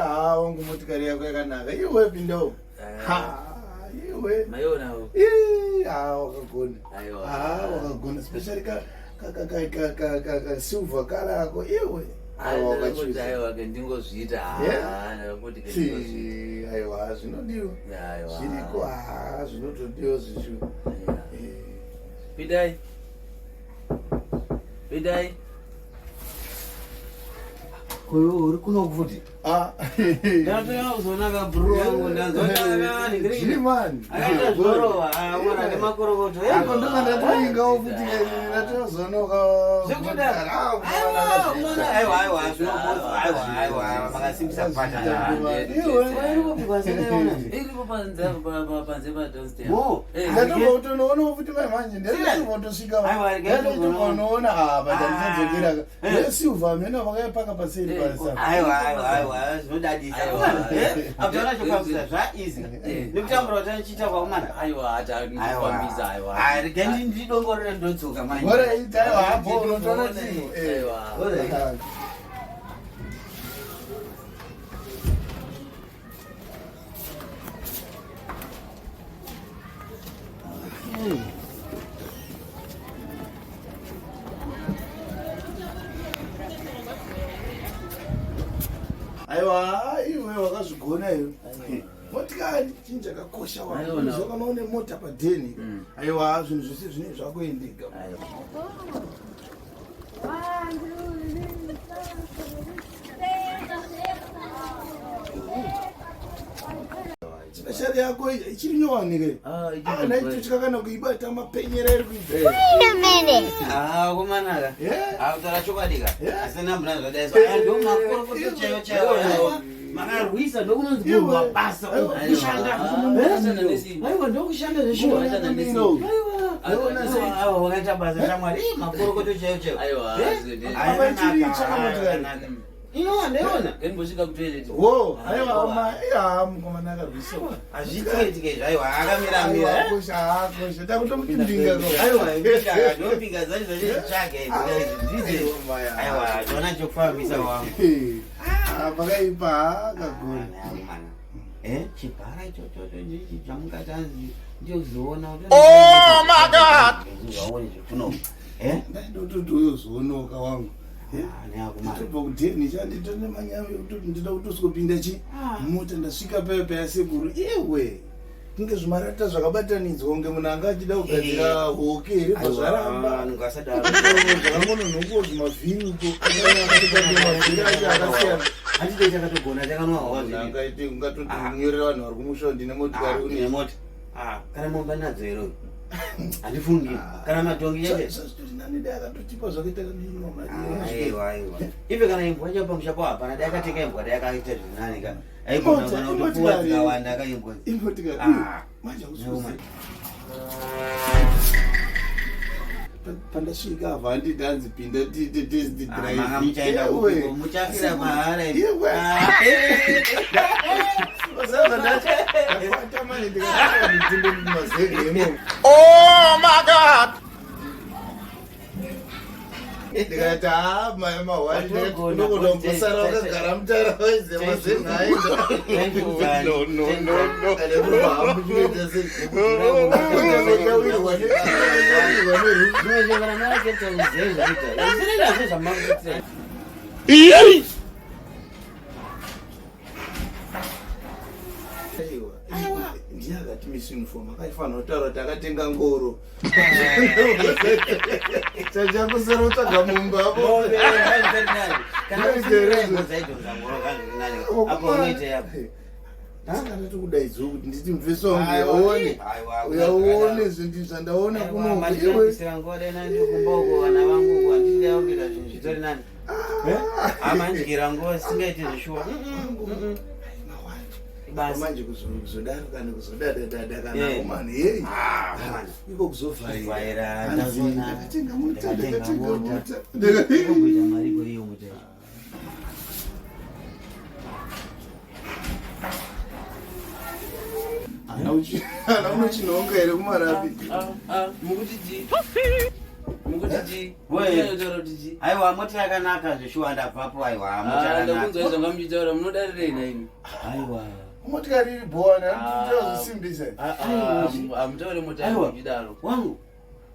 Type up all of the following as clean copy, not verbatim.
Haa wangu motikari yako yakanaka. Iwe pindawo. Ha, iwe. Maionawo. Ii, haa wakagona. Aiwa. Haa wakagona especially ka ka ka ka ka ka ka, ka silver color ako iwe. Aiwa wakachuza. Aiwa ke ndingozviita. Yeah. Ah, ndakangoti ke ndingozviita. Si, aiwa zvinodiwa. Aiwa. Zviriko haa zvinotodiwa zvichu. Aiwa. Eh. Pindai. Pindai. Uyu uri kuno futi. Ah. Ndatoya kuzonaka bro wangu ndanzwa G-man. Akaita zvorova, ah, mwana nemakorokoto. Ako ndonga ndatoingawo futi ndatozonoka. Zvekudaro. Aiwa, unoona, aiwa, aiwa, zvinokudzwa, aiwa, aiwa, makasimbisa pata. Iwe. Iripo panze panze pa downstairs. Wo. Eh. Ndatobva kutonoona futi mai manje ndatobva kutosvika. Aiwa, regai Ndatotonoona ah but andichadzokera. Eh. Nesilver amene vakaipaka paseri Eh. pasa. Aiwa, aiwa, aiwa, zvinodadisa. Aiwa. Eh, Abdona chofambisa zvaizi. Eh. Nekutambura kwatanichiita kwaumana. Aiwa, hata ndikufambisa aiwa. Ah, regai ndidongorere ndodzoka manje. Alright, aiwa hapo unotoona chinhu. Eh. Aiwa. Alright. Aiwa, iwe wakazvigona iwe. Motikari chinhu chakakosha Aiwa. wangu. Kana une mota padheni. Aiwa, zvinhu zvese zvinenge zvakuendeka. Aiwa. Special yako iyi ichiri nyowani ke. Ah, ichiri Ah, ndaitotya kana kuibata mapenyera iri kuita. Wait a minute. Ah, kumanaka. Yeah. Ah, kutaura chokwadi ka. Yeah. Asi nambura zvadai so. Aya ndo makorokoto chaiwo chaiwo. Aiwa, Makarwisa ndokunonzi Iwe. kurwa basa Aiwa. kushanda. Kushanda nesimba. Aiwa ndokushanda zveshuwa. Kushanda nesimba. Aiwa. Aiwa. Aiwa, aiwa, wakaita basa shamwari. Ih, makorokoto chaiwo chaiwo. Aiwa, Eh? zvende. Aiwa, Apa ichiri yakanaka, itsva aiwa, motikari. yakanaka. Inowa ndaiona. Ngendimbosvika kutoilet. Wo, aiwa ma, iya mukomana akarwisa. Hazviitike itike aiwa akamira mira. Aiwa, kosha, ah, kosha. Takutomuti mbinga ko. Aiwa, mbinga, ndopinga zacho zacho chake. Ndizvo. Aiwa, maya. Aiwa, chona chokufambisa wangu. Eh. Ah, pakaipa ah, kagona. Eh, chibhara ichocho chamungati ndiozoona Oh my God! Zvaone zvekuno. Eh? Ndaitototi uyozoonoka wangu. Eh? Ah, neakumana. Nditobva kudheni chanditone manyama ekuti ndida kutosvikopinda chi mota ndasvika paya paya sekuru iwe kunge zvimarata zvakabatanidzwa kunge munhu anga achida kugadzira hoke here bva zvaramba Anhu asadaro. zvakangononhongowo zvimavhiri uko mavhiri acho akasiyana Handite chakatogona chakanwa Munhu angaite ungatoti kunyorera vanhu vari kumusha kuti ndine motikari Une une mota. Ah, kana mombe nadzo here uyu? Handifungi. Kana madhongi chete. zvazitori nani dai akatotipa zvakaita kandinywa mari Aiwa, aiwa. Ive kana imbwa chapo pamusha pawo hapana dai akatenga imbwa dai akaita zvinani ka. Aigona Imota, kana kutopuwa imotikari. dzikawanda akaimbwa. imotikari Ah. manje Neumwe. akusiuzi pandasvika apa handiti hanzi pinda tiite test Ah, manga muchaenda drive kupiko, muchafira mahara imi. Iwe. Ah. ndakwata manje ndikaaa mitimbo mumazenge imomo Oh my God! ndikati haa mahwani Watogona, ndokodombosara wakagara mutara waiziya mazenge aenda Thank you, Zani. No, no, no, no. Zvimwe zvinhu kana makaita uzive zvaita. Zvinoita zvezvamakuitira. Ndiye akati miss uniform akaifanira kutaura kuti akatenga ngoro chachakusara kutsvaga mumba apo Mombe, hai, nani. Kana usina imbwa dzaidhonza ngoro kana nani. Apo unoita yapo. ndakatokudaidzwa kuti nditi mufeso wangu Aiwa, uyaone aiwa, uyaone zvinhu zvandaona Aiwa, kuno iwe mandishandisira nguva dai nani kumba uko vana vangu uko handida kuita zvinhu zvitori nani. Amandyira nguva singaiti zvishuwa. Basa. manje kuzodaro kana kuzodadadada kana Eh. umani hei Ah, man. iko kuzovhaira Kuvhaira, Hanzi, ndazoona. ndakatenga mota Ndakatenga ndakatenga mota. mota Kumboita mari kweiyo mota iyi. Ana unochinhonga here kumarapi Ah, ah, mukuti ji. Mukuti chii? Wewe. Munotaura kuti chii? Aiwa, mota yakanaka zveshuwa, ndabvapo. Aiwa, mota Ah, yakanaka. ndakunzwa izvo ngamuchitaura, munodarirei naimi? Aiwa. Motikari iri bhowana, tozvisimbisa. Hamutaure mota yangu Aiwa. muchidaro. Wangu,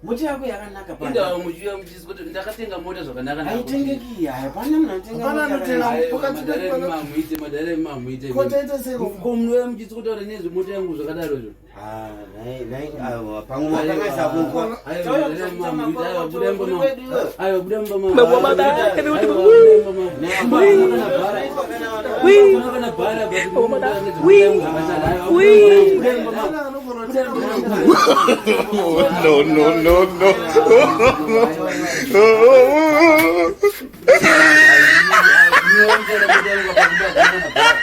mota yako yakanaka. Indawa muchiuya muchisi kuti ndakatenga mota zvakanaka. Haitengeki, hapana munhu anotenga Hapana mota anotenga. yakanaka. Pakati Madhara pano- emamuite, madhara emamuite. Kotaita sei ko- Ko munouya muchisi kutaura nezvemota yangu zvakadaro izvo? Ah, nai, nai, aiwa, pamwe makanganisa kunzwa. Aiwa, Tauya madhara kuzoita emamuite, aiwa, makorokoto buda mumba kuri mangu. kwedu iwe. Aiwa, buda mumba mangu. Aiwa, buda mumba mangu. Hakuna kana bhara, but munotaura nezvemota yangu zvakashata. Aiwa, buda mumba mangu. Hapana anogona kutenga No, no, no, no. Munotaura mota yangu apa, buda, hakuna kana bhara.